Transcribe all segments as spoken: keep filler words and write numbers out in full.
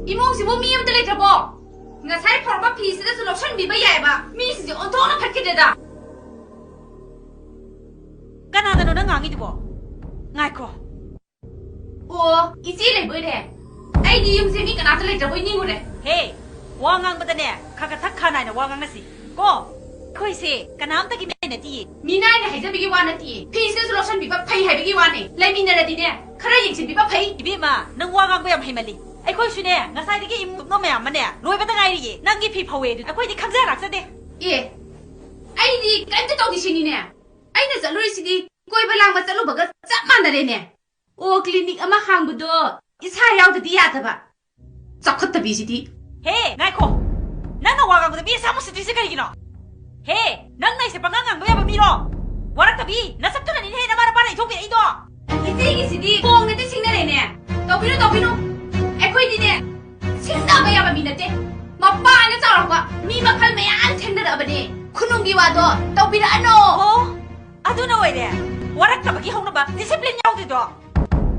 ꯏꯃꯨꯡꯁꯤꯕꯨ ꯃꯤ ꯑꯃꯇ ꯂꯩꯇ꯭ꯔꯕꯣ? ꯉꯁꯥꯏ ꯐꯧꯔꯝꯕ ꯐꯤꯁꯤꯗꯁꯨ ꯂꯧꯁꯟꯕꯤꯕ ꯌꯥꯏꯕ꯫ ꯃꯤꯁꯤꯡꯁꯦ ꯑꯣꯟꯊꯣꯛꯅ ꯐꯠꯈꯤꯗ꯭ꯔꯦꯗ꯫ ꯀꯅꯥꯗꯅꯣ ꯅꯪ ꯉꯥꯡꯉꯤꯗꯨꯕꯣ? ꯉꯥꯏꯈꯣ꯫ ꯑꯣ, ꯏꯆꯦ ꯂꯩꯕꯣꯏꯔꯦ꯫ ꯑꯩꯗꯤ ꯌꯨꯝꯁꯦ ꯃꯤ ꯀꯅꯥꯝꯇ ꯂꯩꯇ꯭ꯔꯕꯣꯏ ꯅꯤꯡꯉꯨꯔꯦ꯫ ꯍꯦ, ꯋꯥ ꯉꯥꯡꯕꯗꯅꯦ, ꯈꯔ ꯈꯔ ꯊꯛ ꯈꯥ ꯅꯥꯏꯅ ꯋꯥ ꯉꯥꯡꯅꯁꯤ ꯀꯣ꯫ ꯑꯩꯈꯣꯏꯁꯦ ꯀꯅꯥꯝꯇꯒꯤ ꯃꯤ ꯅꯠꯇꯤꯌꯦ꯫ ꯃꯤꯅꯥꯏꯅ ꯍꯥꯏꯖꯕꯒꯤ ꯋꯥ ꯅꯠꯇꯤꯌꯦ꯫ ꯐꯤꯁꯤꯗꯁꯨ ꯂꯧꯁꯟꯕꯤꯕ ꯐꯩ ꯍꯥꯏꯕꯒꯤ ꯋꯥꯅꯦ꯫ ꯂꯩꯃꯤꯟꯅꯔꯗꯤꯅꯦ, ꯈꯔ ꯌꯦꯡꯁꯤꯟꯕꯤꯕ ꯐꯩ꯫ ꯏꯕꯦꯝꯃ, ꯅꯪ ꯋꯥ ꯉꯥꯡꯕ ꯌꯥꯝ ꯍꯩꯃꯜꯂꯤ꯫ ꯑꯩꯈꯣꯏꯁꯨꯅꯦ, ꯉꯁꯥꯏꯗꯒꯤ ꯏꯃꯨꯡ ꯃꯌꯥꯝ ꯑꯃꯅꯦ, ꯂꯣꯏꯕꯗ ꯉꯥꯏꯔꯤꯌꯦ꯫ ꯅꯪꯒꯤ ꯐꯤ ꯐꯧꯋꯦ ꯑꯗꯨ ꯑꯩꯈꯣꯏꯗꯤ ꯈꯪꯖ ꯂꯥꯛꯆꯗꯦ꯫ ꯑꯦ, ꯑꯩꯗꯤ ꯀꯔꯤꯝꯇ ꯇꯧꯗꯦ ꯁꯤꯅꯤꯅꯦ꯫ ꯑꯩꯅ ꯆꯠꯂꯨꯔꯤꯁꯤꯗꯤ ꯀꯣꯏꯕ ꯂꯥꯡꯕ ꯆꯠꯂꯨꯕꯒ ꯆꯞ ꯃꯥꯟꯅꯔꯦꯅꯦ꯫ ꯑꯣ, ꯀ꯭ꯂꯤꯅꯤꯛ ꯑꯃ ꯍꯥꯡꯕꯗꯣ ꯏꯁꯥ ꯌꯥꯎꯗꯗꯤ ꯌꯥꯗꯕ꯫ ꯆꯥꯎꯈꯠꯇꯕꯤꯁꯤꯗꯤ꯫ ꯍꯦ, ꯉꯥꯏꯈꯣ꯫ ꯅꯪꯅ ꯋꯥ ꯉꯥꯡꯕꯗ ꯃꯤ ꯑꯁꯥ ꯃꯨꯠꯁꯤꯠꯇ꯭ꯔꯤꯁꯦ ꯀꯔꯤꯒꯤꯅꯣ? ꯍꯦ, ꯅꯪꯅ ꯑꯩꯁꯦ ꯄꯉꯥꯡ ꯉꯥꯡꯕ ꯌꯥꯕ ꯃꯤꯔꯣ? ꯋꯥꯔꯛꯇꯕꯤ, ꯅꯁꯛꯇꯨꯅꯅꯤꯅꯦ ꯅꯃꯥ ꯅꯄꯥꯅ ꯏꯊꯣꯛꯄꯤꯔꯛꯏꯗꯣ꯫ ꯏꯆꯦꯒꯤꯁꯤꯗꯤ ꯀꯣꯡꯅꯗꯤ ꯁꯤꯡꯅꯔꯦꯅꯦ꯫ ꯇꯧꯕꯤꯅꯨ, ꯇꯧꯕꯤꯅꯨ꯫ ꯑꯩꯈꯣꯏꯗꯤꯅꯦ, ꯁꯤꯡꯅꯕ ꯌꯥꯕ ꯃꯤ ꯅꯠꯇꯦ꯫ ꯃꯄꯥꯅ ꯆꯥꯎꯔꯛꯄ ꯃꯤ ꯃꯈꯜ ꯃꯌꯥꯝ ꯊꯦꯡꯅꯔꯛꯑꯕꯅꯦ꯫ ꯈꯨꯅꯨꯡꯒꯤ ꯋꯥꯗꯣ ꯇꯧꯕꯤꯔꯛꯑꯅꯣ꯫ ꯑꯣ, ꯑꯗꯨꯅ ꯑꯣꯏꯔꯦ꯫ ꯋꯥꯔꯛꯇꯕꯒꯤ ꯍꯧꯅꯕ discipline ꯌꯥꯎꯗ꯭ꯔꯤꯗꯣ꯫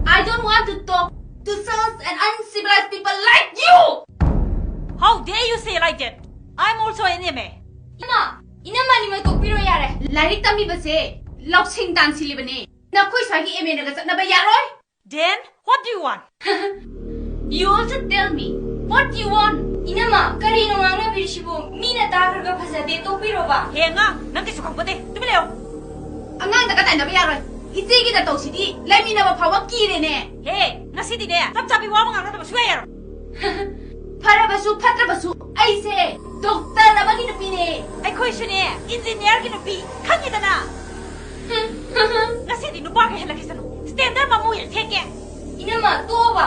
I don't want to talk to such an uncivilized people like you! How dare you say like that? I'm also an M A. ꯏꯃꯥ, ꯏꯅꯝꯃ ꯑꯅꯤꯃꯛ ꯇꯣꯛꯄꯤꯔꯣ ꯌꯥꯔꯦ꯫ ꯂꯥꯏꯔꯤꯛ ꯇꯝꯃꯤꯕꯁꯦ ꯂꯧꯁꯤꯡ ꯇꯥꯟꯁꯤꯜꯂꯤꯕꯅꯦ꯫ ꯅꯈꯣꯏ ꯁ꯭ꯋꯥꯏꯒꯤ ꯑꯦꯝ ꯑꯦꯅꯒ ꯆꯠꯅꯕ ꯌꯥꯔꯣꯏ꯫ Then, what do you want? You also tell me. What do you want? ꯏꯅꯝꯃ, ꯀꯔꯤꯅꯣ ꯉꯥꯡꯅꯕꯤꯔꯤꯁꯤꯕꯨ? ꯃꯤꯅ ꯇꯥꯈ꯭ꯔꯒ ꯐꯖꯗꯦ, ꯇꯣꯛꯄꯤꯔꯣꯕ꯫ ꯍꯦ ꯑꯉꯥꯡ, ꯅꯪ ꯀꯩꯁꯨ ꯈꯪꯄꯣꯠꯇꯦ꯫ ꯇꯨꯃꯤꯟ ꯂꯩꯌꯣ꯫ ꯑꯉꯥꯡꯗꯒ ꯇꯥꯏꯅꯕ ꯌꯥꯔꯣꯏ꯫ ꯏꯆꯦꯒꯤ ꯅꯇꯧꯁꯤꯗꯤ ꯂꯩꯃꯤꯟꯅꯕ ꯐꯥꯎꯕ ꯀꯤꯔꯦꯅꯦ꯫ ꯍꯦ, ꯉꯁꯤꯗꯤꯅꯦ, ꯆꯞ ꯆꯥꯕꯤ ꯋꯥ ꯑꯃ ꯉꯥꯡꯅꯗꯕ ꯁꯨꯡꯌꯥ ꯌꯥꯔꯣꯏ꯫ ꯐꯔꯕꯁꯨ ꯐꯠꯇ꯭ꯔꯕꯁꯨ ꯑꯩꯁꯦ ꯗꯣꯛꯇꯔ ꯑꯃꯒꯤ ꯅꯨꯄꯤꯅꯦ꯫ ꯑꯩꯈꯣꯏꯁꯨꯅꯦ, ꯏꯟꯖꯤꯅꯤꯌꯥꯔꯒꯤ ꯅꯨꯄꯤ, ꯈꯪꯉꯤꯗꯅ꯫ ꯉꯁꯤꯗꯤ ꯅꯨꯄꯥꯈꯩ ꯍꯜꯂꯛꯈꯤꯁꯅꯨ꯫ ꯁ꯭ꯇꯦꯟꯗꯔ ꯃꯃꯨ ꯌꯥꯝ ꯊꯦꯛꯀꯦ꯫ ꯏꯅꯝꯃ, ꯇꯣꯛꯑꯣꯕ꯫